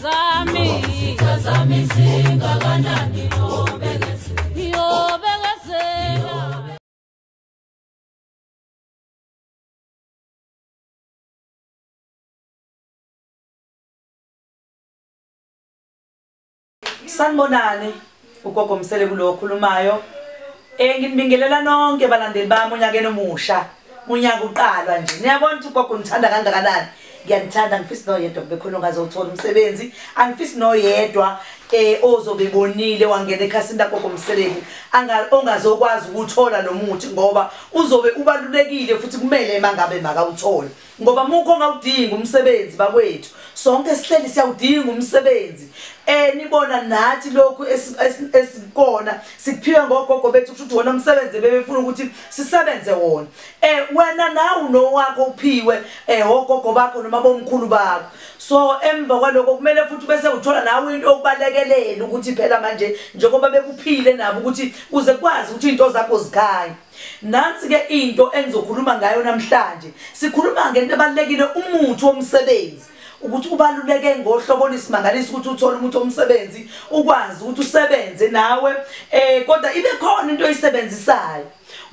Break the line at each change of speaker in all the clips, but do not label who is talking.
zami,
Izitha zami zingakanani yobekezela,
yobekezela.
Sanibonani, uGogo Mseleku lo okhulumayo. Nginibingelela nonke balandeli bami onyakeni omusha. Unyaka uqalwa nje. Niyabona ukuthi uGogo ngithanda kangakanani. Ngiyanithanda, ngifisa noyedwa kube khona ongazothola umsebenzi. Angifisi noyedwa ozobe ebonile wangena ekhasini laGogo Mseleku ongazokwazi ukuthola lo muthi, ngoba uzobe ubalulekile futhi kumele mangabe makawuthole. Ngoba mukho ongawudingi umsebenzi bakwethu. Sonke sihleli siyawudinga umsebenzi. Nibona nathi lokhu esikona sikuphiwe ngogogo bethu, kusho ukuthi wona umsebenzi bebefuna ukuthi sisebenze wona. Wena nawe nowakho uphiwe ogogo bakho noma bomkhulu bakho. So emva kwaloko kumele futhi bese uthola nawe into okubalekelela ukuthi phela manje njengoba bekuphile nabo ukuthi uze kwazi ukuthi into zakho zikhanye. Nansi ke into engizokhuluma ngayo namhlanje. Sikhuluma ngento ebalulekile, umuthi womsebenzi. Ukuthi ubaluleke ngohlobo olusimangaliso ukuthi uthole umuthi womsebenzi, ukwazi ukuthi usebenze nawe, kodwa ibe khona into oyisebenzisayo.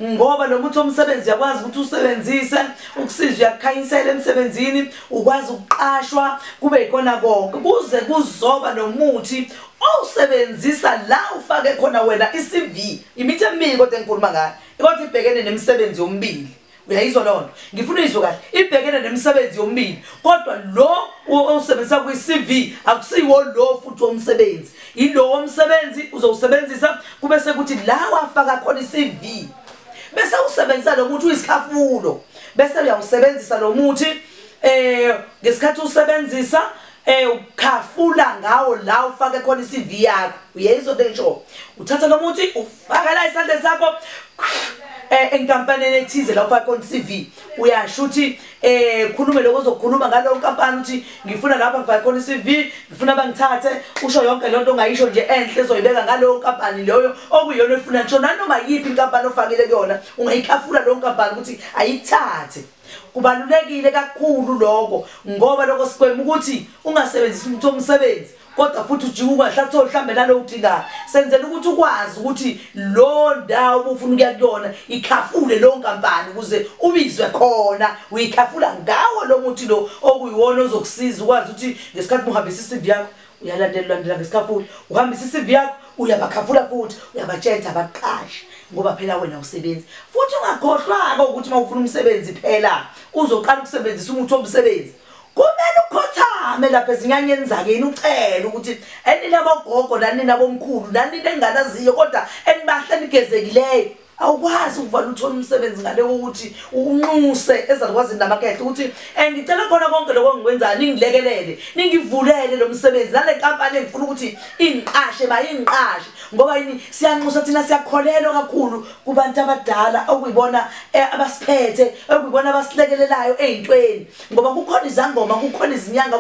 Ngoba lo muthi womsebenzi uyakwazi ukuthi usebenzise ukusiza, uyakukhanyisela emsebenzini, ukwazi ukuqashwa, kube yikona konke kuze kuzoba nomuthi owusebenzisa la ufake khona wena i-CV. Imithi emibili kodwa engikhuluma ngayo, kodwa ibhekene nemisebenzi yomibili. Uyayizwa loo nto? Ngifuna uyizwe kahle. Ibhekene nemisebenzi yomibili, kodwa lo owusebenzisa kwi-CV akusiwo lo futhi womsebenzi. Yilo womsebenzi uzowusebenzisa kube sekuthi la wafaka khona i-CV, bese usebenzisa lo muthi uyisikhafulo, bese uyawusebenzisa lo muthi ngesikhathi usebenzisa ukhafula ngawo la ufake khona i-CV yakho. Uyayizwa le nto? Uthatha lo muthi ufaka la isandla sakho enkampanini ethize la ufake khona i-CV. Uyasho ukuthi khulume lokho ozokhuluma ngalowo nkampani, ukuthi ngifuna lapha ngifake khona i-CV, ngifuna bangithathe, usho yonke lento ongayisho nje enhle ezoyibeka ngalowo nkampani leyo okuyiyona efuna. Ngisho nanoma yiphi inkampani ofakile kuyona ungayikhafula leyo nkampani ukuthi ayithathe. Kubalulekile kakhulu lokho, ngoba lokho sigwema ukuthi ungasebenzisi umuthi womsebenzi kodwa futhi ujike ungahlatholi mhlambe nalo udingayo. Senzela ukuthi ukwazi ukuthi lo ndawo ubufuna ukuya kuyona ikhafule leyo nkampani ukuze ubizwe khona. Uyikhafula ngawo lo muthi lo okuyiwona ozokusiza ukwazi ukuthi ngesikhathi uhambisa i-CV yakho uyalandela, ulandela ngesikhafulo, uhambisa i-CV yakho uyabakhafula futhi uyabatshela abaqashi, ngoba phela wena usebenzi. Futhi ungakhohlwa ukuthi uma ufuna umsebenzi phela uzoqala ukusebenzisa umuthi womsebenzi. Kumele ukhothame lapha ezinyanyeni zakini ucele ukuthi enina bogogo nanina bomkhulu nanina enganaziyo kodwa enibahle nigezekileyo. Awukwazi ukuvala uthole umsebenzi ngale kokuthi unxuse ezalukwazini namakhehle ukuthi ngicela khona konke lokho engikwenzayo ningilekelele, ningivulele lo msebenzi nale nkampani engifuna ukuthi ingiqashe bayingiqashe. Ngoba yini? Siyanxusa thina, siyakholelwa kakhulu kubantu abadala okuyibona abasiphethe, okuyibona abasilekelelayo ey'ntweni. Ngoba kukhona izangoma, kukhona izinyanga,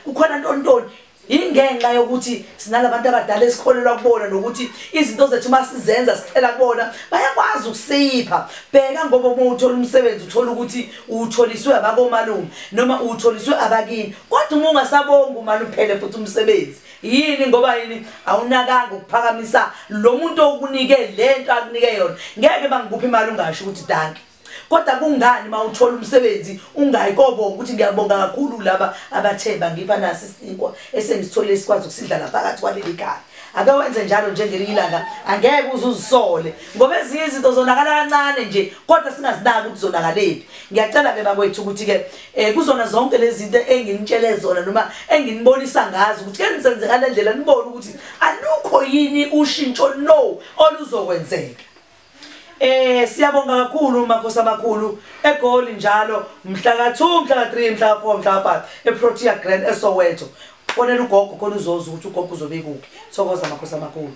kukhona ntontoni. Ingenxa yokuthi sinalabantu abadala esikholelwa kubona nokuthi izinto zethu uma sizenza sicela kubona bayakwazi ukusipha. Bheka ngoba uma uthola umsebenzi uthola ukuthi utholiswe abakomalume noma utholiswe abakini, kodwa uma ungasabongi umane uphele futhi umsebenzi. Yini? Ngoba yini? Awunakanga ukuphakamisa lo muntu okunike lento akunike yona. Ngeke bangikuphi imali ungasho ukuthi danki. Kodwa kungani uma uthola umsebenzi ungayikobonga ukuthi ngiyabonga kakhulu laba abathe bangipha nasi isinkwa esengisitholile sikwazi ukusidla la phakathi kwaleli khaya. Ake wenze njalo njengelinye ilanga, angeke uze uzisole, ngoba ezinye izinto zonakala kancane nje kodwa singazinaki ukuthi zonakalепhi. Ngiyacela ke bakwethu ukuthi ke kuzona zonke lezi zinto enginitshele zona noma enginibonisa ngazo ukuthi ke nisenze ngale ndlela nibone ukuthi alukho yini ushintsho no oluzokwenzeka. Siyabonga kakhulu makhosi amakhulu eGoli njalo mhla ka-2, mhla ka-3, mhla ka-4, mhla ka-5 eProtea Grand eSoweto. Fonela ugogo khona uzozwa ukuthi ugogo uzobe kuphi. Thokoza makhosi amakhulu.